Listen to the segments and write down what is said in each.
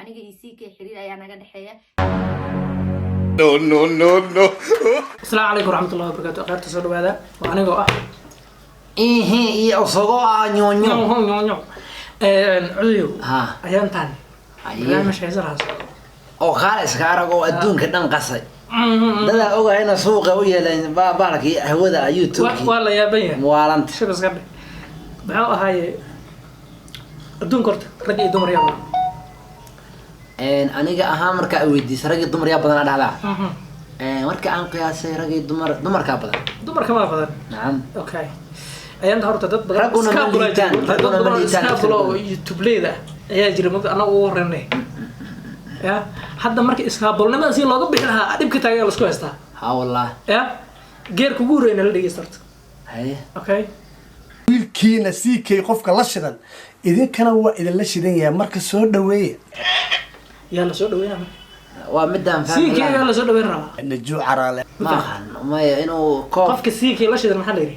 Aniga iyo CK xiriir ayaa naga dhexeeya. No, no, no, no. Asalaamu calaykum waraxmatullahi wabarakaatu. Akhyaarta, soo dhawaada. Waa anigoo ah Ihi iyo isagoo ah ñoño. Ñoño cuduyow. Ha. Ayaantaan Aye. barnaamij xiiso lahaa socdo. Oo qaal iska arag oo adduunka dhan qasay, dadaa ogahayna suuqa u yeeleen bahalkii hawada YouTube. Waa la yaaban yahay. Muwaalanta. Shib iska dheh. Muxuu ahaaye, adduunka horta rag iyo dumar yaa badan? Aniga ahaan marka ay weydiisay rag iyo dumar yaa badan dhahdaa, marka aan qiyaasay rag iyo dumar, dumarkaa badan. Dumarka maa badan? Nacam. Okay, ayaanta horta dad badan Ragguna ma iskaabula liitaan, jira. Dad ragguna ma badan liitaan. iskaabula oo youtubeleyda ayaa jira marka annaga ugu horeynay ya. Hadda marka iskaabulnimada si looga bixi lahaa dhibka taagan la isku haystaa. Ha, wallah. Ya geerka ugu horreeyna la dhegeysta horta. Haye. Okay. Wiilkiina CK qofka la shidan, idinkana waa idinla shidan yahay, marka soo dhaweeya. Yaa la soo dhaweynaa marka? Waa midaan. CK yaa la soo dhaweyn rabaa? Najuu Caraale. Ma aqaan, maya, inuu koob. Qofka CK la shidan maxaa la yidhi?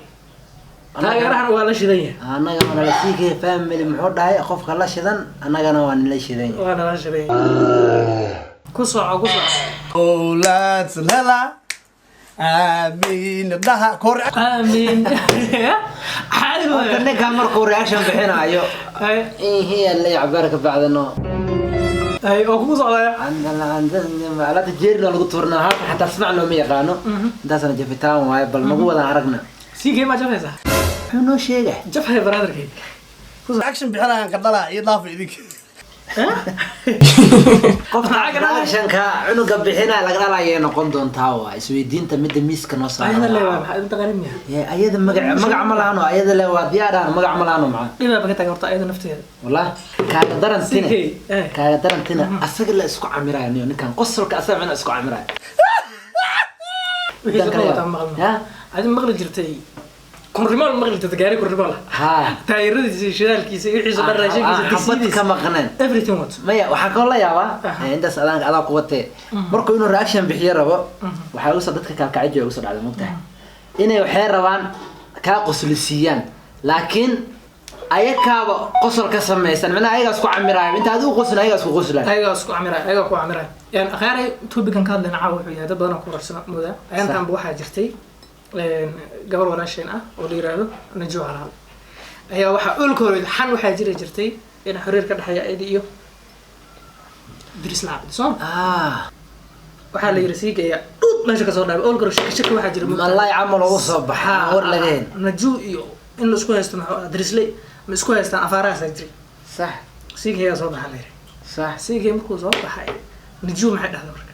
Taageerahana waa la shidan yahay. Annaga waa nala CK family. Muxuu dhahay qofka la shidan? Annagana waa nala shidan yahay. Waa nala shidan yahay. Ku soco, ku soco. Owlaad lela, aamiin dhaha kor. Aamiin, caadi Horta waay. Ninkan markuu reaction bixinaayo, Ay, ihi alla yacbaar ka bacdano. Ay, oo kugu socdaya. Alada jeerina lagu tuurnaa halka, xataa smac looma yaqaano. Intaasna jafitaan waaye, bal nagu wadaan aragna. CK maa jafaysaa? Muxuu noo sheegay? Jafhay, brotherkay. Action bixinayaan ka dhalaa iyo dhaafa idinka. Qofka reactionka cunuga bixinaya laga dhalayay noqon doontaa, waa isweydiinta midda miiska noo Ayada le waa saaran. maxaa inta qarin yahay? Ayada magac ma lahano. Ayada le waa diyaadhaan, magac ma lahano maxaa? Dhibaa ka taga horta ayada nafteeda. Wallah, kaaga daran tina. CK, eh. Kaaga daran tina, asaga la isku camiraya niyo, ninkan qosolka asaga micna isku camiraya. Wixii Dan soo kale wataa maqalno. Ya? Adi maqli jirtay kunrimaal, maqli jirtay gaari kunrimaal? Ha. Taayiradiisa iyo shidaalkiisa iyo wixiisa dhan, raashinkiisa, Xabad digsidiisa. ka maqneen. Everything what. Maya, waxaa kaloo la yaabaa intaas adaan adaa ku watee, markuu inuu reaction bixiyo rabo, waxaa ugu soo dadka kaalkacyo jooga ugu soo dhacda, mogtahay inay waxay rabaan kaa qoslisiiyaan, laakiin ayakaaba qosol ka samaysan, macnaha ayagaa isku camiraayo. Inta adigu qoslin, ayagaa isku qoslay. Ayagaa isku camiraya, ayagaa ku camiraya. Yani akhaaray, topican ka hadlayna caawa wuxuu yahay dad badan oo ku rarsana moodaa. Ayaantanba waxaa jirtay gabar walaasheen ah oo la yiraahdo Najo Halaal ayaa waxaa olka hore xan waxaa jiri jirtay in xiriir ka dhexeeya ayada iyo Diris Lacabdi soo. Waxaa la yiri siigayaa dhuud meesha kasoo dhaabay olka hore shaki shaki waxaa jira moogtahay. Malay camal ugu soo baxa aan war lageen. Naju iyo in la isku haysto, maxuu ahaa, Dirisle ma isku haystaan, afaarahaasaa jiray. Siigayaa soo baxa la yiri. Siigay markuu soo baxay, Naju maxay dhahday marka?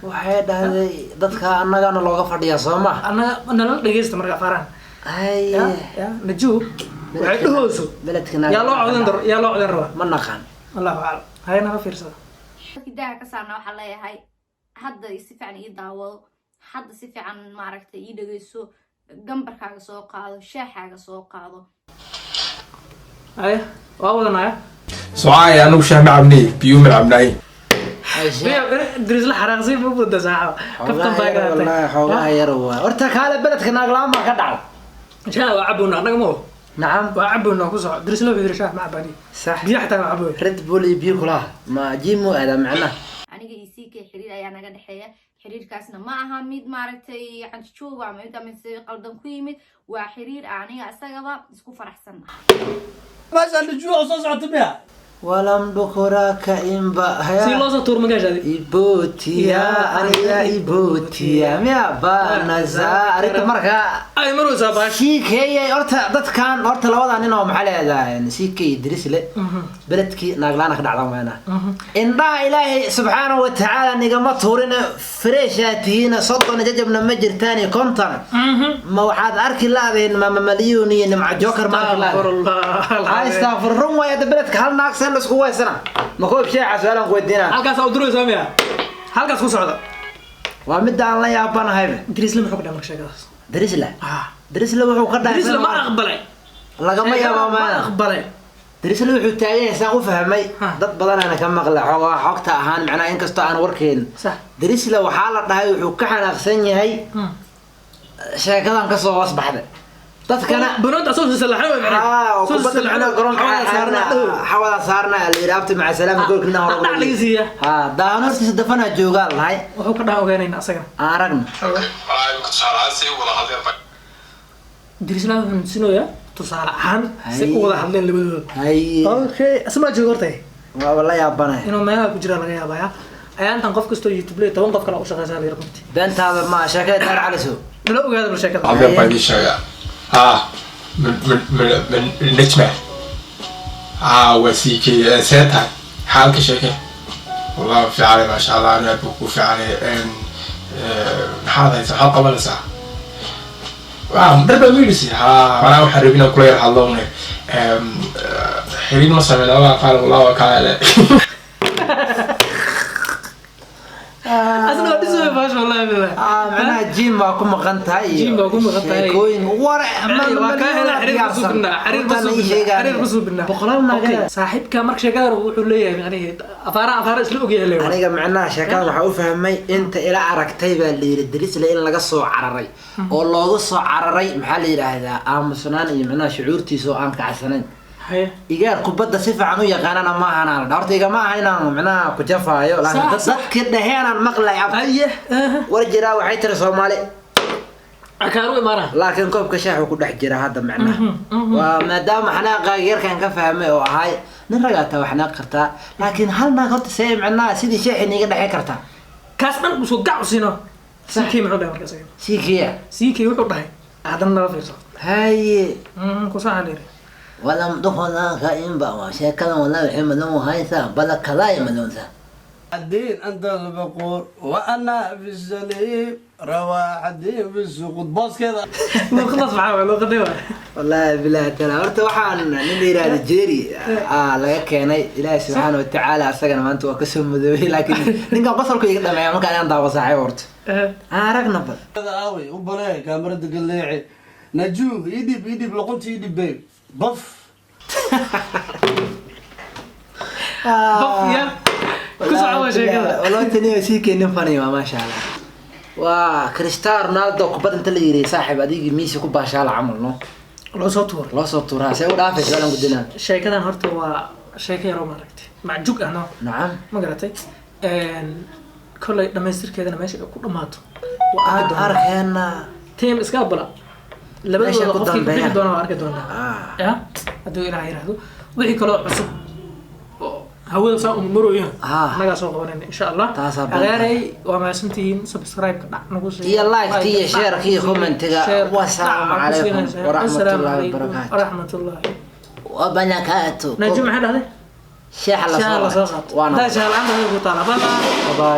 Waxay dhahday dadka annagana looga fadhiyaa, soo ma? Annaga nala dhegeysta marka afaarahan. Ay. Ya ya, Naju waxay dhahooso Beledka. Yaa loo codan daro? Yaa loo codan rabaa? Ma naqaan. Allahu aclam, haya nala fiirsada. Markii daaha ka saarna, waxaa leeyahay hadda si fiican ii daawado, hadda si fiican maaragtay ii dhegeyso, gambarkaaga soo qaado, shaaxaaga soo qaado. Haya, waa wadanaya. Socaaya, anigu shaah ma cabnay, biyo ma cabnay. Dirisla xaraaqsi ma buda saaxaba, kaftan baa Xoogaha yar, wallahi xoogaha yar waa horta kaale beledka naaglaan baa ka dhacda. Shaah waa cabowna annaga ma Nacam. waa cabowna. Ku soco. Dirisla wuxuu yiri shaah ma cabaani, biyo xataa ma caboy. Red Bull iyo biyo kulaha ma jimu aada macnaha. Aniga iyo CK xiriir ayaa naga dhexeeya. Xiriirkaasna ma aha mid maaragtay canjijooga ama mid ama si qaldan ku yimid. Waa xiriir aniga isagaba isku faraxsan. Meeshaan najuuca soo socota miya? Walam dhukuraka imba. Si loo soo tuuro magaashaadi. Ibotiya, aniga ibotiya miya banaza arrinta marka. Ay marwaysaa baash. CK horta dadkan horta labada nin oo maxaa leedahay, CK Dirisle, beledkii naaglaana ka dhacda mayna. Indhaha Ilaahay subxaanahu watacaala nigama tuurina, freeshaa tihiina, 30 jajabna ma jirtaan iyo 50. Ma waxaad arki laadeen Mama Malyuun iyo Nimca Joker? Ma arki laadeen? Astaqfir, run waay. Hadda beledka hal naag seen laiskugu haysana? Ma koob sheeca su-aalan ku weydiinaa. Halkaas u duraysaa miya? Halkaas ku socda. Waa midda aan la yaabanahayba. Dirisle muxuu ka dhahay marka sheekadaas? Dirisle. Ah. Dirisle wuxuu ka dhahay Dirisle ma aqbalay. Lagama yaabo. Ma maana aqbalay. Dirisle wuxuu taagan yahay, saan u fahmay, dad badan ka maqla xogta ahaan, macnaha inkastoo aan warkeen. Dirisle waxaa la dhahay wuxuu ka xanaaqsan yahay sheekadan kasoo hoos baxday. Dadkana Banoonta asoo salaxan way macnaha. Ah, oo kubadda macnaha garoonka saarna. Xawada saarna la yidhi abti maca salaama, goolka nina hore. Dhac laga siiyaa. Ha, daahan hortiisa dafanaa joogaa lahay. Wuxuu ka dhaha ogaanayna asagana. Aan aragna. Tusaale ahaan say wada hadleen. Dirisla wuxuu tusinayaa tusaale ahaan si u wada hadleen labadooda. Haye. Okay, asmaa jooga horta. Waa la yaabanay. Inuu meelaha ku jiraa laga yaabaya. Ayaantan qof kastoo YouTube leeyahay 10 qof kale u shaqeysaa la yiri runtii. Beentaada ma sheekada daar caliso. Nala ogaada bal sheekada. Hadleen baa idiin sheegaa. Haa, Nejma. Haa, waa CK, see tahay xaalka? Sheeke wallahi fiicanay, maasha Allah, anu aad buu ku fiicanay. Maxaad haysaa? Maxaad qabanaysaa? Waa dhar baa wiilisi. Haa, manaa waxaan rabin inaan kula yar hadlo une xiriir ma sameyn labada qaal, wallah waa kaa hele. Asna waa dhismay baash, wallahi billah. Ah, macnaha jim baa ku maqan tahay iyo Gym baa ku maqan tahay. Sheekooyin war. Waa kaa helay, xiriir ma suubinaa, xiriir ma suubinaa, xiriir ma suubinaa. Boqolaal Okay, naaga. Saaxiibka marka sheekadan wuxuu leeyahay macnaheed afaara afaara isla ogyahay leeyahay. Aniga macnaha sheekadan waxaa u fahmay inta ila aragtay baa la yidhi Drisle in laga soo cararay oo looga soo cararay maxaa la yidhaahdaa aamusnaan iyo macnaha shucuurtiisa oo aan kacsanayn. Haye. Igaar kubadda si fiican u yaqaanana ma ahan aan la horta igama aha inaan macnaha ku jafaayo, laakiin Sax, sax. dadkii dhaheenaan maqlay ab. Haye. War jiraa, waxay tiri Soomaali. Akaaru imaana. Laakiin koobka shaaxu ku dhex jira hadda macnaha waa maadaama xanaaqaaga yarkan ka fahmay oo ahay nin ragaa taa wax xanaaq kartaa, laakiin hal naag horta see macnaha sidii shaaxi niiga dhexi kartaa. Kaas dhan usoo gac u siino. CK muxuu dhahay marka isaga? Siikiya. CK wuxuu dhahay haddana nala fiirso. Haye. Ku saxan yiri. Walam dukhulaaka inba waa sheekadan, walaa waxay madow haysaa balakadaay madowsa. الدين أنت البقور وأنا في السليم رواح الدين في السوق باص كذا. Luuqadaas maxaa waay? Luuqadee waay? Wallaahi bilahi taala horta waxaan nin la yidhahda Jerry aa laga keenay, Ilaahi subxaana watacaala asagana maanta waa kasoo madoobay, laakiin ninkan qosolku iga dhameeya markaan inaan daawo saaxiib horta. Aan aragna bal. هذا آوي وبلاي كاميرا قليعي نجوم يدب يدب لقمت يدب بيب بف. Baf ya. Ku soco waa sheekada. Wallahi tani waa sii keenin fani waa maasha Allah, waa Cristiano Ronaldo kubad inta la yiri saaxiib adigii Messi ku baashaala camal no. Loo soo tuuray. Loo soo tuuraa, see u dhaafaysa walan gudinaa. Sheekadan horta waa sheeko yaroo maaragtay macjug ah no. Nacam. Ma garatay? Kolley dhammaystirkeedana meesha ay ku dhammaato waa arki aan doonaa. Arkeena. Team iska bala Meesha labadooda ku qofkii ku bixi dambeeyaan. doona waa arki doonaa. Ah. Ya hadduu Ilaah yiraahdo wixii kaloo cusub oo hawada saa uma marooyaan Ah. annagaa soo qabanayna insha Allah. Taasaa banta. Adeeray, waa mahadsantihiin, subscribe-ka dhac nagu siiya. Iyo like-ka iyo Like-ka share-ka iyo dhac nagu siiya. comment-iga. Share-ka Wassalaamu dhac nagu calaykum siinaysa. waraxmatullaahi Assalaamu calaykum wabarakaatu. waraxmatullaahi. Wabarakaatu. Najum maxay dhahday? Sheexa la Shaha la soo soo qaato. waana Daa shaha la'aanta ku taala. Bye bye. Bye.